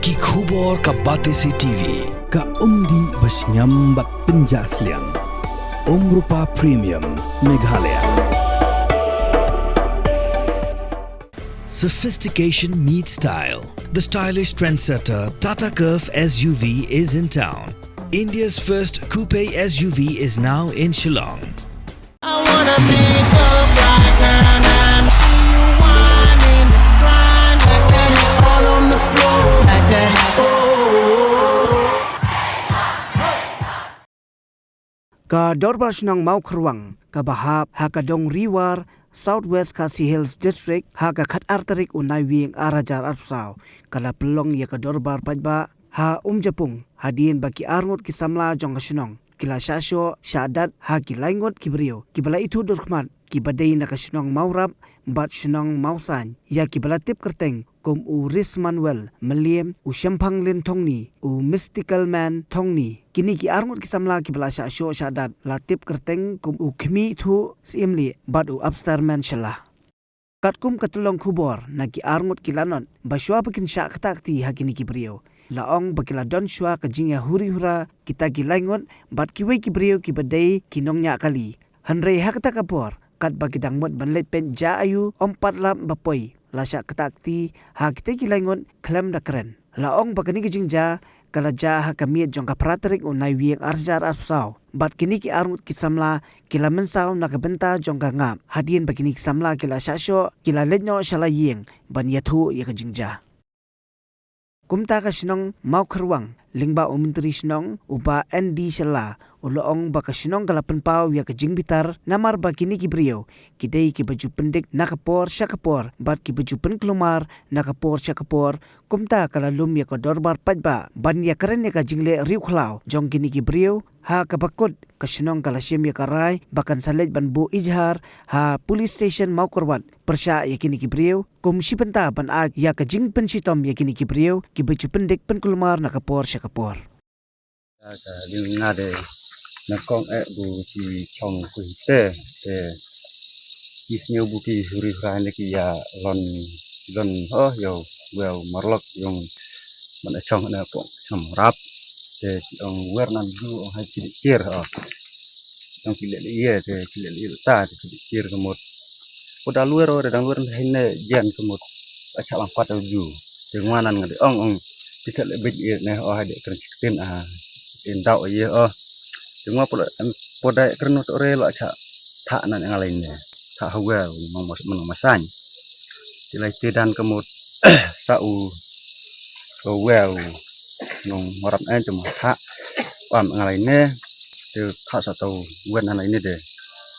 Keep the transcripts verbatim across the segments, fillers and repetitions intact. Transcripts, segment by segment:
Ki khubor ka Batesi T V. Ka umdih ba shngiam bad pynjah sliang. Umrupa Premium Meghalaya. Sophistication meets style. The stylish trendsetter Tata Curvv S U V is in town. India's first coupe S U V is now in Shillong. I wanna pick up right now and see you whining, grinding, all on the floor, smack that. Oh. Ka Dorbar Shnong Mawkyrwat kaba hap ha ka Dong Riwar, South West Khasi Hills District, ha ka khatar tarik u Naiwieng ar hajar arphew saw, ka la pynlong ïa ka dorbar paidbah ha Umjapung, hadien ba ki arngut ki samla jong ka shnong ki la shah shoh shah dat ha ki laingut ki briew kiba la ithuh durkhmat, kiba dei na ka shnong Mawrap bad shnong Mawsaiñ, ïa kiba la tip kyrteng kum u Rismanuel Mylliem, u Shemphang Lin Thongni, u Mystical Man Thongni. Kine ki arngut ki samla kiba la shah shoh shah dat la tip kyrteng kum u Khmih Thuh Syiemlieh bad u Upstar Man Shylla. Katkum ka tyllong khubor na ki arngut ki lanot, ba shuwa ba kin shah ktah kti ha kine ki briew, la ong ba ki la don shuwa ka jingïahuri hura kita ki laingut bad kiwei ki briew kiba dei ki nongñiah kali. Hynrei ha kata ka por, katba ki dang mut ban leit peit ja aïu, ym pat lap ba poi la shah ktah kti ha kita ki laingut khlem da kren. La ong ba kane ka jingjia ka la jia ha ka miet jong ka phra tarik u Naiwieng ar hajar arphew saw, bad kine ki arngut ki samla ki la mynsaw na ka bynta jong ka ngap, hadien ba kine ki samla ki la shah shoh, ki la leit noh sha la ïing ban ïathuh ïa ka jingjia. Kumta ka shnong Mawkyrwat, lyngba u Myntri Shnong u Bah N D Shylla, u la ong ba ka shnong ka la pynpaw ïa ka jingbitar namar ba kine ki briew ki dei kiba ju pyndik na ka por sha ka por bad kiba ju pynkulmar na ka por sha ka por. Kumta ka la lum ïa ka dorbar paidbah ban ïakren ïa ka jingleh riewkhlaw jong kine ki briew. Ha kaba kut, ka shnong ka la shim ïa ka rai ba kan sa leit ban buh ijhar ha Police Station Mawkyrwat pyrshah ïa kine ki briew, kum shi bynta ban ai ïa ka jingpynshitom ïa kine ki briew kiba ju pyndik pynkulmar na ka por sha ka por. Ka ding nga de na kong eh bu ki chong ku te te ki sñiaw bu ki huri hrai ne ki ïa lon lon ho yo weu marlok yong man chong na pong chong rap te ong wer nan du ong hai ki kir ho ong ki le le ye te ki le le ta te ki kir ka mut. Ko da luer o de dang luer hai ne jen ka mut. Acha lang pat ju te ngwa nan nga de ong ong. Pisa le bit ye ne o hai de kren chitin a tin dau ye o. Te ngwa po po dai kren to re lo acha tha nan nga lai ne tha ha wer nong mas nong masan. Ti lai ti dan ka mut sa u ko wer nong marap en te mo tha. Pam nga lai ne te tha sa tau wer nan lai ne de.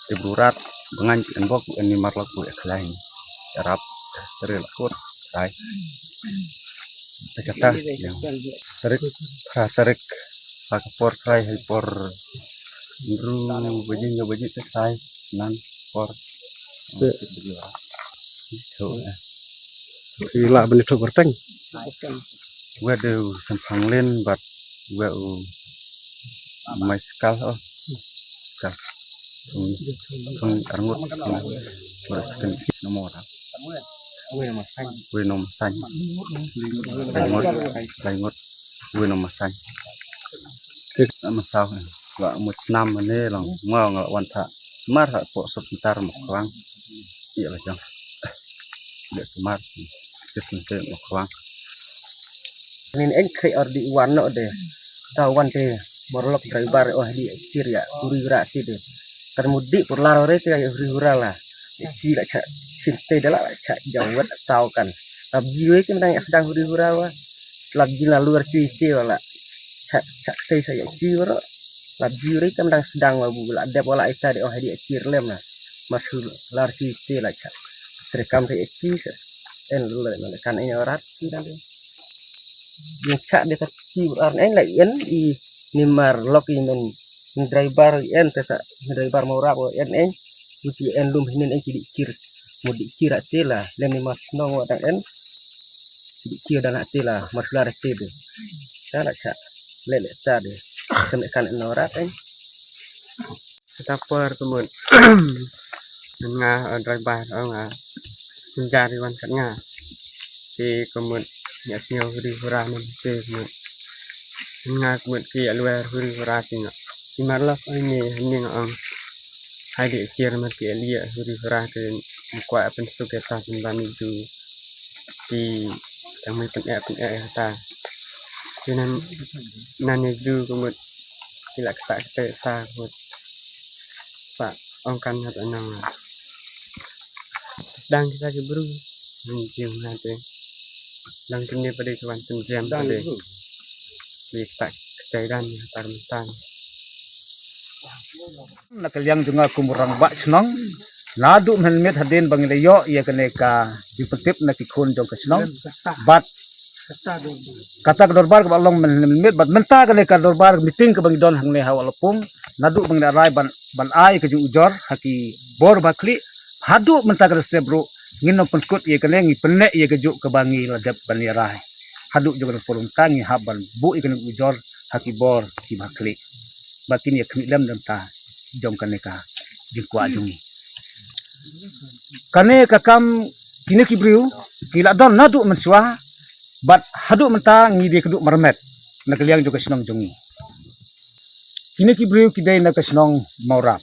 Te bru rat bangan en bok en ni marlok bu ek lain. Rap te re la kut. Sai. Te kata ya. Tarik ha tarik ha ka por krai ha por ru bajing yo bajing te krai nan por. Te. Ila bani thok berteng. Wa de u sempang len bat wa u mai sekal oh. Sekal. Sempang arngut. Wa sekal nomor. Wei nomor san. Wei nomor san. Laingot, laingot. Wei nomor san. Kik nama saw. Wa mut snam ne lang ngwa ngwa wan tha. Mar ha po sop ntar mo kwang. Iya la jang. Iya mar. Sis nte mo kwang. Nin en kre or di wan no de. Ta wan te morlok driver oh di kir ya. Uri ra ti de. Kan mudi por laro re te uri hura la. Ti la cha sinte de la cha jawet tau kan. Lap jiwe ke mendang sedang uri hura wa. Lap jin la luar ti te wala. Cha cha te sa ya jiwe ro. Lap jiwe ke mendang sedang wa bu la dep wala ita de oh di kir lem la. Masu lar ti te la cha. Terekam te ti sa. En le na kan en orat ti dan de. Yang cha de ta ti ar en la en i ni mar lok i men. Ni driver en te sa ni driver mau rap en en. Uti en lum hinin en ki di kir. Mo di kir ate la lem ni mar nong wa dang en. Ki di kir dan ate la mar lar ate de. Sa la cha. Le le ta de. Sem kan en orat en. Kita por kemut. Nga driver nga. Sinjar iwan kat nga. Ti kemut. Ïa sngew huri hura nam te mut. Nga mut ki alwer huri hura ki nga. Ki marlap ai ne hynning ong. Hai di chier mat ki alia huri hura ki mukwa apen su ke ta pin bani ju. Ki tang mai pen e pen e ta. Ki nan nan ne ju ko mut. Ki lak ta ta ta mut. Pa ong kan hat anang. Dang kita ki bru. Ni jing na te. Dang kene pade kawan pen jam pade. Kita kita dan tar mentan. Na ka liang jong nga kum u rangbah shnong, naduh mynmiet hadien ba ngi la ïoh ïa kane ka jingpyntip na ki khun jong ka shnong. Bad kata ka dorbar kaba long mynmiet bad mynta kane ka dorbar meeting kaba ngi don hangne ha Wah Lapung, naduh ba ngi la rai ban ban ai ka jingujor ha ki bor ba khlieh, haduh mynta ka step ruh ngin ym pynkut ïa kane, ngi pynneh ïa ka juk kaba ngi la dep ban ïa rai. Haduh jong ka por mynta ngi hap ban buh ïa kane ujor ha ki bor kiba khlieh. Ba kin ïa khmih lem dang ta jong kane ka jingkwah jong ngi. Kane ka kam kine ki briew ki la don naduh mynshuwa bad haduh mynta ngi dei ka duh marmet na ka liang jong ka shnong jong ngi. Kine ki briew ki dei na ka shnong Mawrap.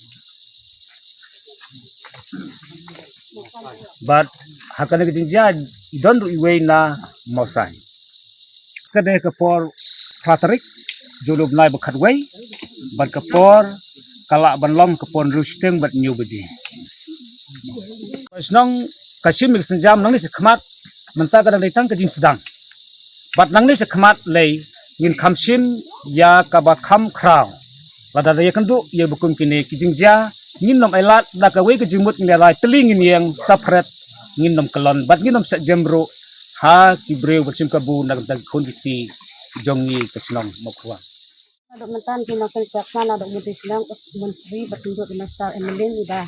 Bad ha kane ka jingjia i don ruh iwei na Mawsai. Kane ka por phra tarik julu bnai ba khatwei bad ka por ka lah ban long ka por hynriew shiteng bad hynñiew baje. Shnong ka shim ïa ka sienjam nangne shakhmat mynta ka dang dei tang ka jingsdang. Bad nangne shakhmat lei ngin kham shim ïa kaba kham khraw. Lada da ïakynduh ïa ba kum kine ki jingjia ngin nym ailad da kawei ka jingmut ngin ïa lai tylli ngin ïeng separate ngin nym kyllon bad ngin nym sah jem ruh ha ki briew ba shim kabu na ka bynta ki khun ki kti jong ngi ka shnong Mawkhrwang. Naduh mynta ki nongkynriew chakma naduh mynta shnong u Myntri bad mynta u Master M L A i ba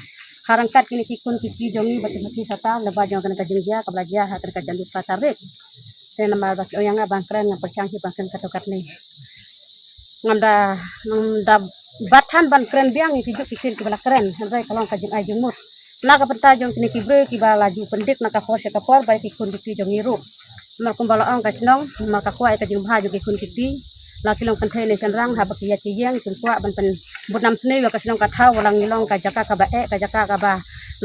ha ryngkat kine ki khun ki kti jong ngi bad ki masi sata leba jong kane ka jingjia kaba la jia ha kane ka janmiet phra tarik. Te namar ba ki ong ïa nga ban kren ngan pyrshang hi ban kren katto katne. Ngam da ngam da bat than ban kren biang ïa ki juk ki ktien kiba la kren hynrei ka long ka jingai jingmut. Na ka bynta jong kine ki briew kiba la ju pyndik na ka por sha ka por ba ki khun ki kti jong ngi ruh. Namar kumba la ong ka shnong namar ka kwah ïa ka jingbha jong ki khun ki kti. La ki long kynthei ne shynrang haba ki ïaid ki ïeng kin kwah ban pynbud nam sniew ïa ka shnong ka thaw, wat la ngi long ka jaka kaba eh, ka jaka kaba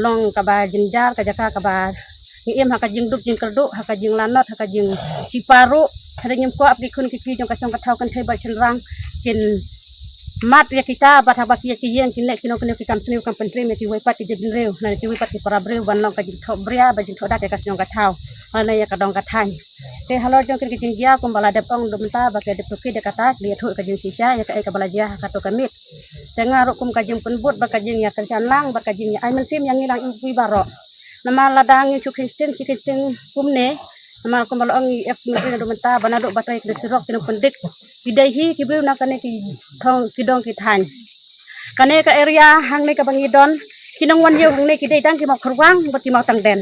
long kaba jynjar, ka jaka kaba ngi im ha ka jingduk jingkyrduh, ha ka jinglanot, ha ka jingsipa ruh. Hynrei ngim kwah ba ki khun ki kti jong ka shnong ka thaw kynthei bad shynrang kin mad ïa kita bad haba ki ïaid ki ïeng kin leh ki nongkynnoh ki kam sniew kam pyntriem ïa kiwei pat ki jaitbynriew lane kiwei pat ki para briew ban long ka jingthoh bria bad jingthoh dak ïa ka shnong ka thaw lane ïa ka dong ka thaiñ. Te halor jong kine ki jingjia kumba la dep ong naduh mynta ba ka dep tohkit ïa kata ki la ïathuh ïa ka jingshisha ïa kaei kaba la jia ha kato ka miet. Te nga ruh kum ka jingpynbud bad ka jingïakyrshan lang bad ka jingïa ai mynsiem ïa ngi lang iwei baroh. Namar lada ngi shu kheiñ sting shi kheiñ sting kumne. Namar kumba la ong i ep ngi naduh mynta ba naduh ba trei ki surok ki nongpyndik ki dei hi ki briew na kane ki thong ki dong ki thaiñ. Kane ka area hangne kaba ngi don ki nongwan ïew hangne ki dei tang ki Mawkhrwang bad ki Mawtangden.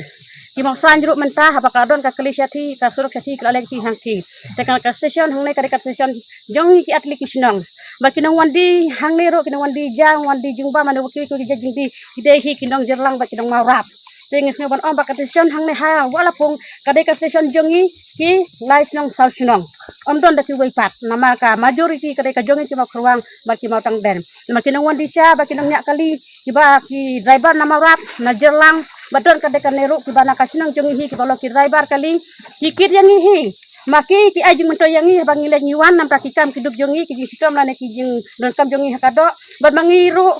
Ki Mawsaiñ ruh mynta haba ka don ka kali shathi ka surok shathi ka la leh ki hangki. Te ka station hangne ka dei ka station jong ngi ki artylli ki shnong. Bad ki nongwan die hangne ruh ki nongwan die ja, wan die jingbam, mane wa kiwei kiwei ki jait jingdie ki dei hi ki nong Jyrlang bad ki nong Mawrap. Te ngi sngew ban ong ba ka station hangne ha Wah Lapung ka dei ka station jong ngi ki lai shnong saw shnong. Ym don da kiwei pat namar ka majority ka dei ka jong ngi ki Mawkhrwang bad ki Mawtangden. Namar ki nongwan die sha bad ki nongñiah kali kiba ki driver na Mawrap na Jyrlang bad don ka dei kane ruh kiba na ka shnong jong ngi hi kiba long ki driver kali ki kit ïa ngi hi. Ma ki ki ai jingmyntoi ïa ngi haba ngi leit ngi wan namar ki kam ki duk jong ngi ki jingshitom lane ki jingdonkam jong ngi ha ka doh. Bad ma ngi ruh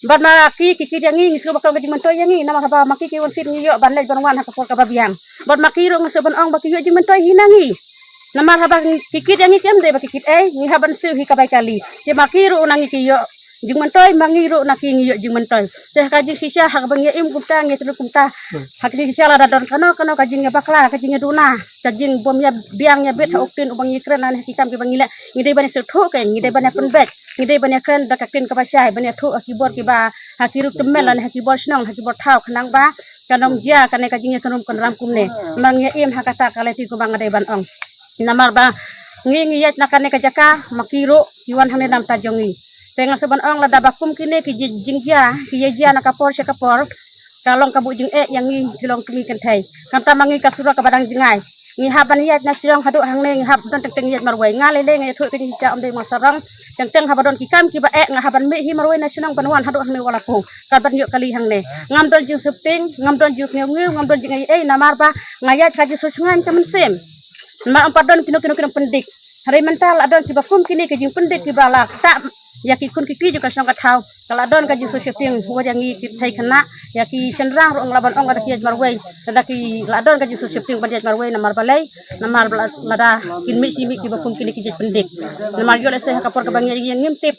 bad ma ki ki kit ïa ngi ngi sngewbha ka long ka jingmyntoi ïa ngi namar haba ma ki ki wan kit ngi ïoh ban leit ban wan ha ka por kaba biang. Bad ma ki ruh nga sngewbha ban ong ba ki ïoh jingmyntoi hi na ngi. Namar haba ki kit ïa ngi ki ym dei ba ki kit ei ngi hap ban siew hi ka bai kali. Te ma ki ruh na ngi ki ïoh jingmyntoi ma ngi ruh na ki ngi ïoh jingmyntoi. Te ha ka jingshisha haba ngi ïa im kumta ngi ïa trei kumta. Ha ka jingshisha lada don kano kano ka jingïabakla ka jingïaduna ka jingbym ïa biang ïa bit ha u ktien uba ngi kren lane ha ki kam kiba ngi leh ngi dei ban ïa sngewthuh kein ngi dei ban ïa pynbeit. Ngi dei ban ïa kren da ka ktien kaba shai ban ïathuh ha ki bor kiba ha ki riew tymmen lane ha ki bor shnong ha ki bor thaw khnang ba kan ym jia kane ka jingïakynrum kynram kumne. Ma ngi ïa im ha kata ka lynti kumba nga dei ban ong. Namar ba ngi ngi ïaid na kane ka jaka ma ki ruh ki wan hangne namar jong ngi. Te nga sngewbha ban ong lada ba kum kine ki ji- jingjia ki ïa jia na ka por sha ka por ka long ka buh jingeh ïa ngi ki long ki kynthei. Khamtam ma ngi ka surok kaba dang jngai. Ngi hap ban ïaid na shnong haduh hangne, ngi hap don teng teng ïaid marwei. Nga lei lei nga ïathuh ka jingshisha, ym dei ma sarong. Teng teng haba don ki kam kiba eh, nga hap ban mih hi marwei na shnong ban wan haduh hangne Wallapung. Kat ban ïoh kali hangne. Ngam don jingsheptieng, ngam don jingsngew ngew, ngam don jingaiei, namar ba nga ïaid ka jingsngewsih ka mynsiem. Namar ym pat don kino kino kino pyndik. Hynrei mynta la don kiba kum kine ki jingpyndik kiba la ktah ïa ki khun ki kti jong ka shnong ka thaw. Ka la don ka jingsngewsih wat ïa ngi ki thei khynnah, ïa ki shynrang ruh nga la ban ong lada ki ïaid marwei. Lada ki la don ka jingsngewsih ban ïaid marwei namar balei, namar ba la-, lada kin mih shi mih kiba kum kine ki jait pyndik. Namar ïoh lehse ha ka por kaba ngi ïa ngim tip.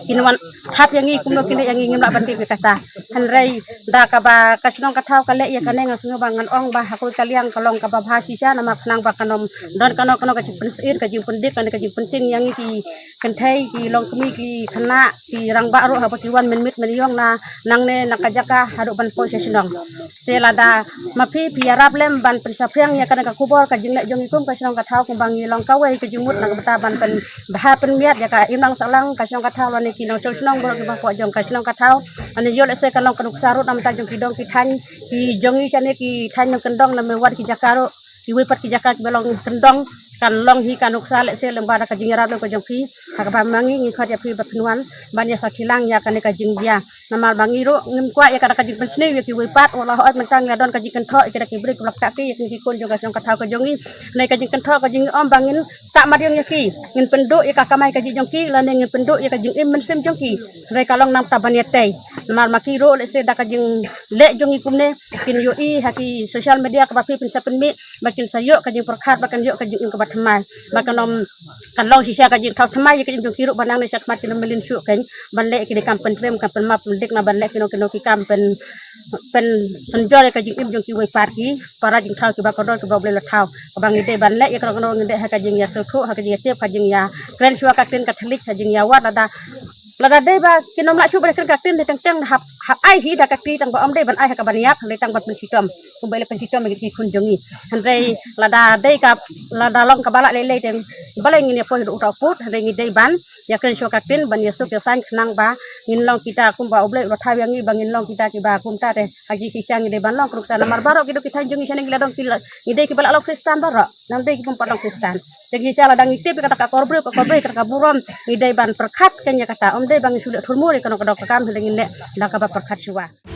Kin wan hap ïa ngi kumno kin leh ïa ngi, ngim lah ban tip ïa kata. Hynrei da kaba ka shnong ka thaw ka leh ïa kane nga sngew ba ngan ong ba ha kawei ka liang ka long kaba bha shisha namar khnang ba kan ym don kano kano ka jingpynsyier, ka jingpyndik, ka jingpyntieng ïa ngi ki kynthei, ki longkmie, ki khynnah, ki rangbah ruh haba ki wan mynmiet mynïong na nangne na ka jaka haduh ban poi sha shnong. Te lada ma phi phi ïarap lem ban pynsaphriang ïa kane ka khubor ka jingleh jong ngi kum ka shnong ka thaw, kumba ngi long kawei ka jingmut na ka bynta ban pynbha pynmiat ïa ka imlang sahlang ka shnong ka thaw lane ki nongshong shnong baroh kiba kwah jong ka shnong ka thaw. Lane ïoh lehse ka long ka nuksa ruh na bynta jong ki dong ki thaiñ ki jong ngi shane, ki thaiñ nongkyndong, namar wat ki jaka ruh, kiwei pat ki jaka kiba long kyndong, kan long hi ka nuksa lehse lyngba da ka jingïarap lem ka jong phi. Ha kaba ma ngi ngi khot ïa phi ba phin wan ban ïa sakhi lang ïa kane ka jingjia. Namar ba ngi ruh ngim kwah ïa ka da ka jingpynsniew ïa kiwei pat, wat la hooid mynta ngi la don ka jingkynthoh ïa ki da ki briew kiba la ktah kti ïa ki khun jong ka shnong ka thaw ka jong ngi. Hynrei ka jingkynthoh ka jong ngi ym ba ngin ktah mariang ïa ki, ngin pynduh ïa ka kamai kajih jong ki lane ngin pynduh ïa ka jingim mynsiem jong ki. Hynrei ka long na ka bynta ban ïatei. Namar ma ki ruh lehse da ka jingleh jong ngi kumne kin ïohi ha ki social media kaba phi phin sa pynmih, ba kin sa ïoh ka jingpyrkhat, ba kan ïoh ka jingim kaba thymmai, ba kan ym, kan long shisha ka jingthaw thymmai ïa ka jingim jong ki ruh ba nangne shakhmat kin ym mlien shuh kein ban leh kine ki kam pyntriem, kam pynmap pyndik, na ban leh kino kino ki kam pyn, pynsynjor ïa ka jingim jong kiwei pat ki para jingthaw kiba kordor kiba U Blei u la thaw. Kaba ngi dei ban leh ïa kano kano ngi dei ha ka jingïasngewthuh, ha ka jingïatip, ha ka jingïakren shuwa ka ktien Katholik, ha ka jingïawad lada, lada dei ba kin ym lah shuh ban kren ka ktien, dei teng teng hap, hap ai hi da ka kti, tang ba ym dei ban ai ha kaba niap, hynrei tang ban pynshitom. Kumba i la pynshitom ïa ki khun jong ngi. Hynrei lada dei ka, lada long kaba lah lei lei teng balei ngin ïa poi haduh uta u pud, hynrei ngi dei ban ïakren shuwa ka ktien, ban ïasuk ïasaiñ khnang ba ngin long kita kumba U Blei u la thaw ïa ngi ba ngin long kita kiba kumta te. Ha ka jingshisha ngi dei ban long ka nuksa namar baroh kito ki thaiñ jong ngi shane ngi la don ki la, ngi dei kiba la long Khristan baroh, ngim dei ki bym pat long Khristan. Te ngi shisha lada ngi tip ïa kata ka kor briew, ka kor briew, kata ka burom, ngi dei ban pyrkhat kein ïa kata, ym dei ba ngi shu leh thurmur ïa kano kano ka kam, hynrei ngin leh da kaba pyrkhat shuwa.